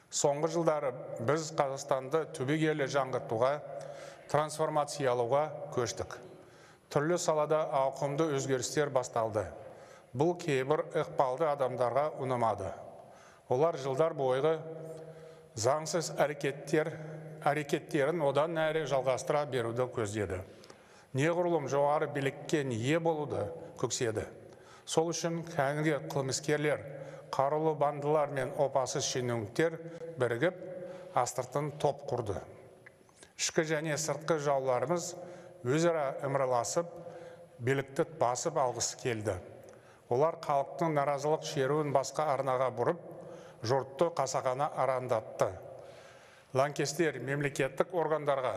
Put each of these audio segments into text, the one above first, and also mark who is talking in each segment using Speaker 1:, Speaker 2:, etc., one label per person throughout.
Speaker 1: Соңғы жылдары біз Қазақстанды түбегейлі жаңғыртуға, трансформациялауға көштік. Түрлі салада ауқымды өзгерістер басталды. Бұл кейбір ықпалды адамдарға ұнамады. Олар жылдар бойғы заңсыз әрекеттерін одан әрі жалғастыра беруді көздеді. Неғұрлым жоғары билікке ие болуды көкседі. Сол үшін кәдімгі қылмыскерлер, қарулы бандылар мен опасыз шенеуніктер бірігіп, астыртын топ құрды. Ішкі және сыртқы жауларымыз өзара ымыраласып, билікті басып алғысы келді. Олар халықтың наразылық шеруін басқа арнаға бұрып, жұртты қасақана арандатты. Лаңкестер мемлекеттік органдарға,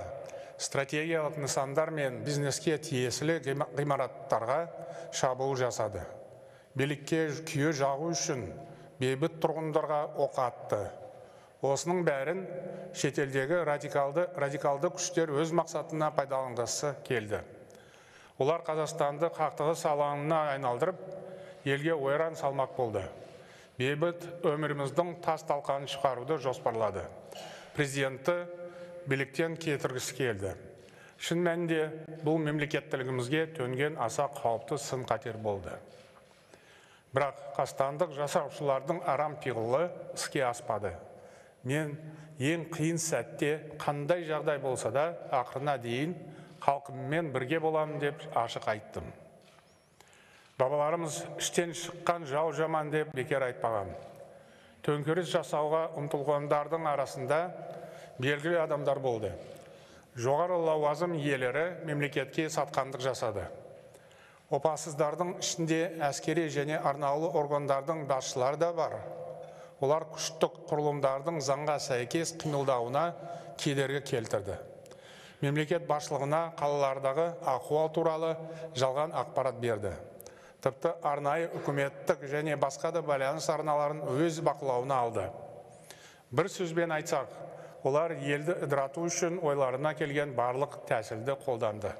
Speaker 1: стратегиялық нысандар мен бизнеске тиесілі ғимараттарға шабуыл жасады. Билікке күйе жағу үшін бейбіт тұрғындарға оқ атты. Осының бәрін шетелдегі радикалды күштер өз мақсатына пайдаланғысы келді. Олар Қазақстанды қақтығыс алаңына айналдырып, елге ойран салмақ болды. Бейбіт өміріміздің тас талқанын шығаруды жоспарлады. Президентті биліктен кетіргісі келді. Шын мәнінде бұл мемлекеттілігімізге төнген аса қауіпті сын-қатер болды. Бірақ қастандық жасаушылардың арам пиғылы іске аспады. Мен ең қиын сәтте қандай жағдай болса да ақырына дейін халқыммен бірге боламын деп ашық айттым. Бабаларымыз іштен шыққан жау жаман деп бекер айтпаған. Төңкеріс жасауға ұмтылғандардың арасында белгілі адамдар болды. Жоғары лауазым иелері мемлекетке сатқандық жасады. Опасыздардың ішінде әскери және арнаулы органдардың басшылары да бар. Олар күштік құрылымдардың заңға сәйкес қимылдауына кедергі келтірді. Мемлекет басшылығына қалалардағы ахуал туралы жалған ақпарат берді. Тіпті арнайы үкіметтік және басқа да байланыс арналарын өз бақылауына алды. Бір сөзбен айтсақ, олар елді ыдырату үшін ойларына келген барлық тәсілді қолданды.